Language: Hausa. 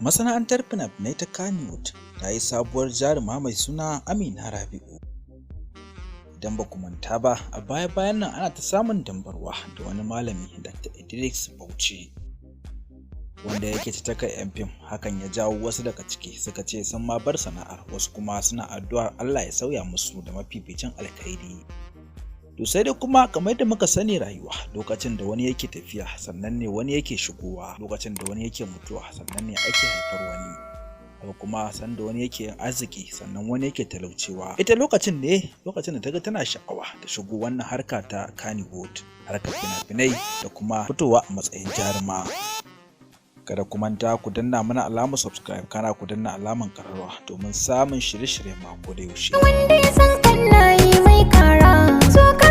Masana'antar fina-finai ta Kannywood ta yi sabuwar jaruma mai suna Amina Rabi'u. Idan ba ku manta ba, a baya-bayan nan ana ta samun dambarwa da wani malami, Dr. Idris Bauchi, wanda yake caccakar 'yan fim. Hakan ya jawo wasu daga ciki suka ce sun ma bar sana'ar, wasu kuma suna addu'ar Allah ya sauya musu da mafificin alkhairi. To sai dai kuma, kamar yadda muka sani, rayuwa, lokacin da wani yake tafiya sannan ne wani yake shigowa, lokacin da wani yake mutuwa sannan ne ake haifar wani. Haka kuma sanda wani yake yin arziki sannan wani yake talaucewa. Ita lokacin ne lokacin da ta ga tana sha'awa ta shigo wannan harka ta Kannywood, harkar fina-finai da kuma fitowa a matsayin jaruma. Kada ku manta ku danna mana alamar subscribe, kana ku danna alamar ƙararrawa domin samun shirye-shiryen mako da yaushe. Wanda ya san Allah yi mai kara.